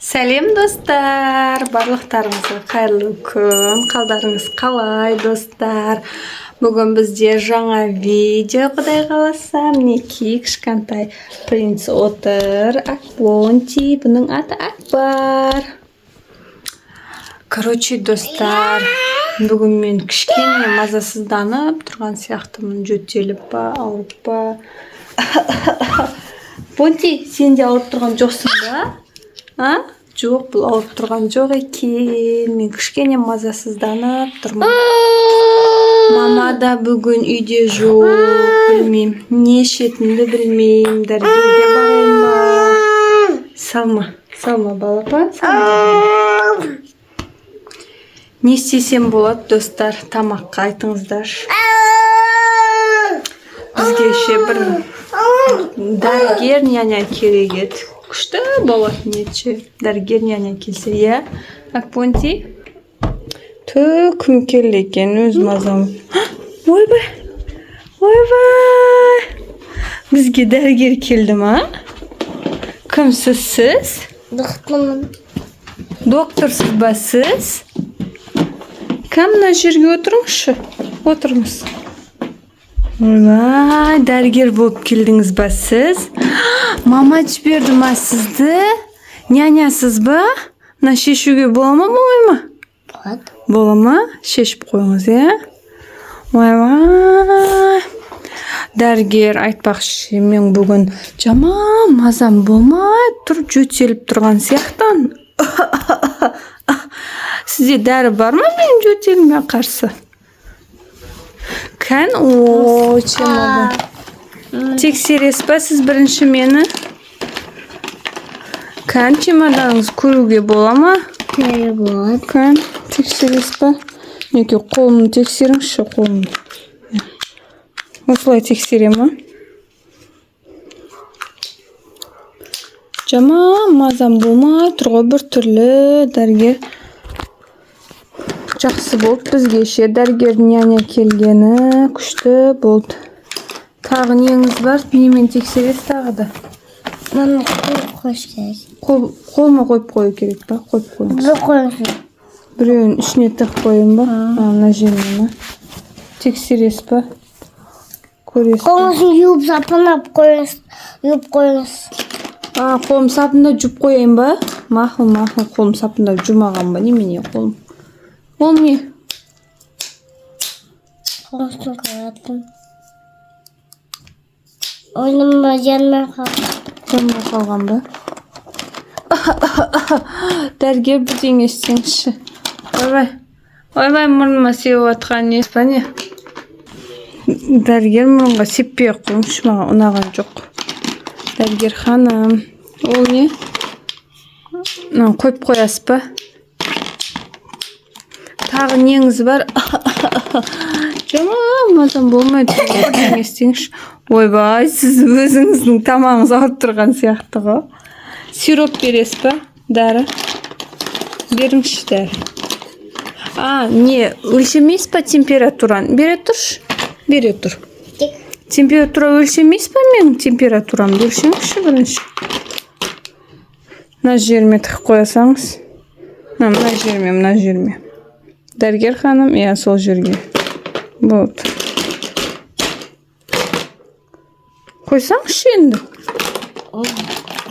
Сәлем, достар! Барлықтарыңызға қайырлы күн! Қалдарыңыз қалай, достар? Бүгін бізде жаңа видео, құдай қаласа. Мінекей, кішкентай принц отыр. Акбонти, бұның аты Акбар. Короче, достар, бүгін мен кішкене мазасызданып тұрған сияқтымын. Жөтеліп па, ауырып па? Бонти, сен де ауырып тұрған жоқсың ба? А? Жоқ, бұл ауырып тұрған жоқ екен. Мен кішкене мазасызданып тұрмын. Мама да бүгін үйде жоқ. Білмеймін. Не ішетінімді білмеймін. Дәрігерге барайын ба? Салма, салма, балапан, салма. Не істесем болады, достар, тамаққа, айтыңыздаршы. Бізге ше бір дәрігер няня керек еді. Күшті болатын еді ше. Дәрігер няня келсе, иә? Акпонти? Ту, кім келді екен, өз мазам. Ойбай! Ойбай! Бізге дәрігер келді ма? Кімсіз сіз? Доктормын. Докторсыз ба сіз? Кім, мына жерге отырыңызшы. Отырыңыз. Ойбай, дәрігер болып келдіңіз ба сіз? Мама жіберді ма сізді? Нянясыз ба? Мына шешуге бола ма, болмай ма? Болады. Бола ма? Шешіп қойыңыз, иә? Ойбай. Дәрігер, айтпақшы, мен бүгін жаман мазам болмай тұр, жөтеліп тұрған сияқтан. Сізде дәрі бар ма менің жөтеліме қарсы? Кән, о, чемодан. Тексересіз ба сіз бірінші мені? Кән, чемоданыңызды көруге бола ма? Не болады? Кән, тексересіз ба? Мінекей, қолымды тексеріңізші, қолымды. Осылай тексере ма? Жаман мазам болмай тұр ғой бір түрлі, дәрігер. Жақсы болды бізге ше дәрігер няня келгені, күшті болды. Тағы неңіз бар? Немен тексересіз тағы да? Мама, қол қойшы керек. Қол, қолыма қойып қою керек па? Қойып қойыңыз. Бір қойыңыз. Біреуін ішіне тығып қояйын ба? А, мына жеріне ма? Тексересіз ба? Көресіз ба? Қолыңызды жуып, сапынап қойыңыз. Жуып қойыңыз. А, қолым сапында жуып қояйын ба? Мақұл, мақұл, қолым сапында жумаған ба? Немене қолым? Ол не? Қолыңызды қоятын. Ойныма жанмай қалды. Жанбай қалған ба? Дәрігер, бірдеңе істеңізші. Ойбай. Ойбай, мұрныма сеуіп жатқан не па, не? Дәрігер, мұрынға сеппей ақ қойыңызшы, маған ұнаған жоқ. Дәрігер ханым, ол не? Мынаны қойып қоясыз ба? Тағы неңіз бар? Жаман мазам болмай тұр ғой, бірдеңе істеңізші. Ойбай, сіз өзіңіздің тамағыңыз ауырып тұрған сияқты ғой. Сироп бересіз ба? Дәрі? Беріңізші дәрі. А, не, өлшемейсіз ба температураны? Бере тұршы. Бере тұр. Тек. Температура өлшемейсіз ба, менің температурамды өлшеңізші бірінші. Мына жеріме тығып қоя салыңыз. Мына жеріме, мына жеріме. Дәрігер ханым, иә, сол жерге. Болды. Қойсаңызшы енді.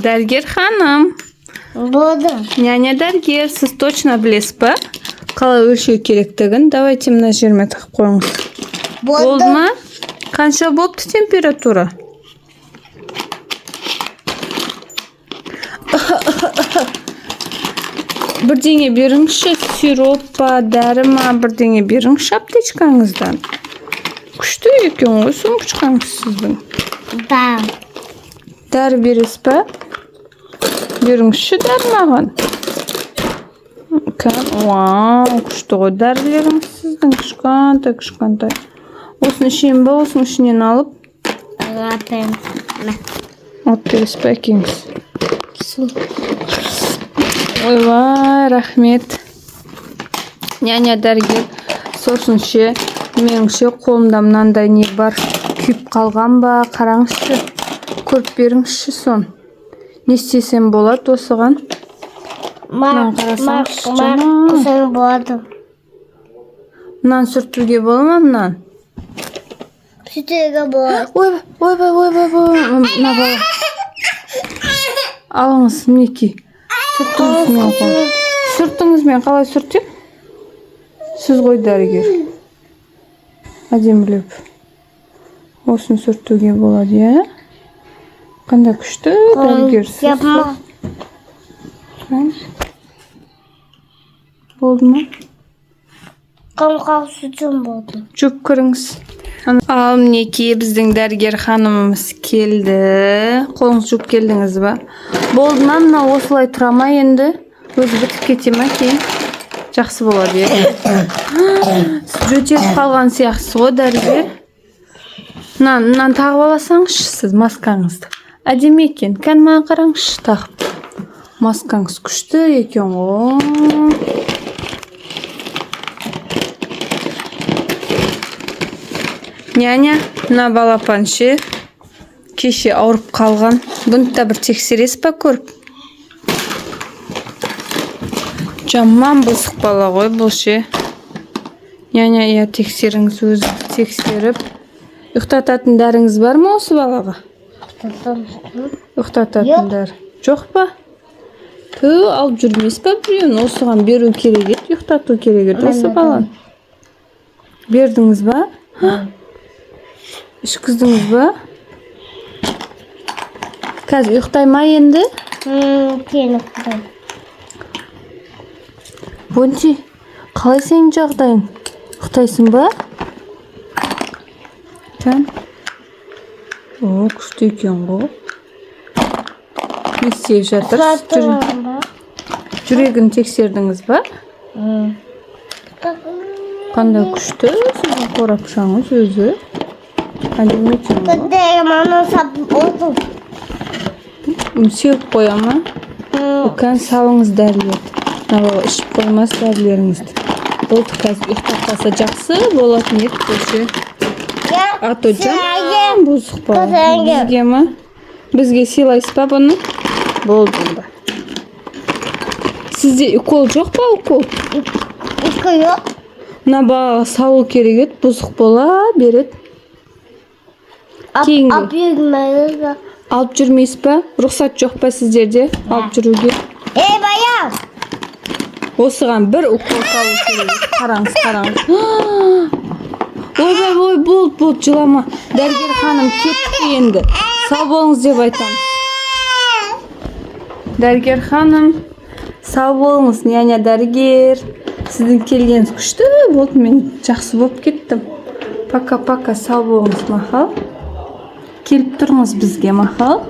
Дәрігер ханым. Болды. Няня дәрігер, сіз точно білесіз ба? Қалай өлшеу керектігін? Давайте мына жеріме тығып қойыңыз. Болды ма? Қанша болыпты температура? Бірдеңе беріңізші, сироп па, дәрі ма, бірдеңе беріңізші аптечкаңыздан. Күшті екен ғой сумочкаңыз сіздің. Да. Дәрі бересіз ба? Беріңізші дәрі маған. Кән, вау, күшті ғой дәрілеріңіз сіздің, кішкентай, кішкентай. Осыны ішемін ба, осының ішінен алып? Алапайым. Алып бересіз ба, әкеңіз? Су. Ойбай, рахмет. Няня дәрігер, сосын ше, менің ше қолымда мынандай не бар, күйіп қалған ба, қараңызшы, көріп беріңізші сон. Не істесем болады осыған? Мынаны қарасаңызшы, жаман. Қысаң болады. Мынаны сүртуге бола ма, мынаны? Сүртуге болады. Ойбай, ойбай, ойбай, ойбай, мына бала. Алыңыз, мінекей. Сүртіңіз мен қалай. Сүртіңіз, мен қалай сүртем? Сіз ғой дәрігер. Әдемілеп. Осыны сүртуге болады, иә? Қандай күшті дәрігерсіз. Yapma. Болды ма? Қамқа сүтім болды. Жуып кіріңіз. Ал мінекей, біздің дәрігер ханымымыз келді. Қолыңызды жуып келдіңіз ба? Болды ма, мынау осылай тұра ма енді? Өзі бітіп кете ма кейін? Жақсы болады, иә? Сіз жөтеліп қалған сияқтысыз ғой, дәрігер. Мынаны тағып алсаңызшы сіз маскаңызды. Әдемі екен. Кән, маған қараңызшы тағып. Маскаңыз күшті екен ғой. Няня, мына балапан ше, кеше ауырып қалған. Бұны да бір тексересіз ба көріп? Жаман бұзық бала ғой бұл ше. Няня, иә, тексеріңіз, өзіңіз тексеріп. Ұйықтататын дәріңіз бар ма осы балаға? Ұйықтататын дәрі. Жоқ па? Ту, алып жүрмейсіз ба біреуін? Осыған беру керек еді, ұйықтату керек еді осы баланы. Бердіңіз ба? Ішкіздіңіз ба? Қазір ұйықтай ма енді? Кейін ұйықтаймын. Бонти, қалай сенің жағдайың? Ұйықтайсың ба? Кән. О, күшті екен ғой. Не істеп жатырсыз? Жүрегін тексердіңіз ба? Қандай күшті сіздің қорапшаңыз өзі. Әдемі екен ғой. Сеуіп қоя ма? Кән, салыңыз дәрілерді. Мына бала ішіп қоймас дәрілеріңізді. Болды, қазір ұйықтап қалса жақсы болатын еді көше. А то жаман бұзық бала. Бізге ма? Бізге сыйлайсыз ба бұны? Болды онда. Сізде укол жоқ па, укол? Укол жоқ. Мына балаға салу керек еді, бұзық бола береді. Кейінгі. Алып жүрмейсіз ба? Рұқсат жоқ па сіздерде алып жүруге? Ей, баян! Осыған бір укол салу керек. Қараңыз, қараңыз. Ойбай, ой, болды, болды, жылама. Дәрігер ханым кетті енді. Сау болыңыз деп айтамыз. Дәрігер ханым, сау болыңыз, няня дәрігер. Сіздің келгеніңіз күшті болды, мен жақсы болып кеттім. Пока-пока, сау болыңыз, Махал. Келіп тұрыңыз бізге, Махал.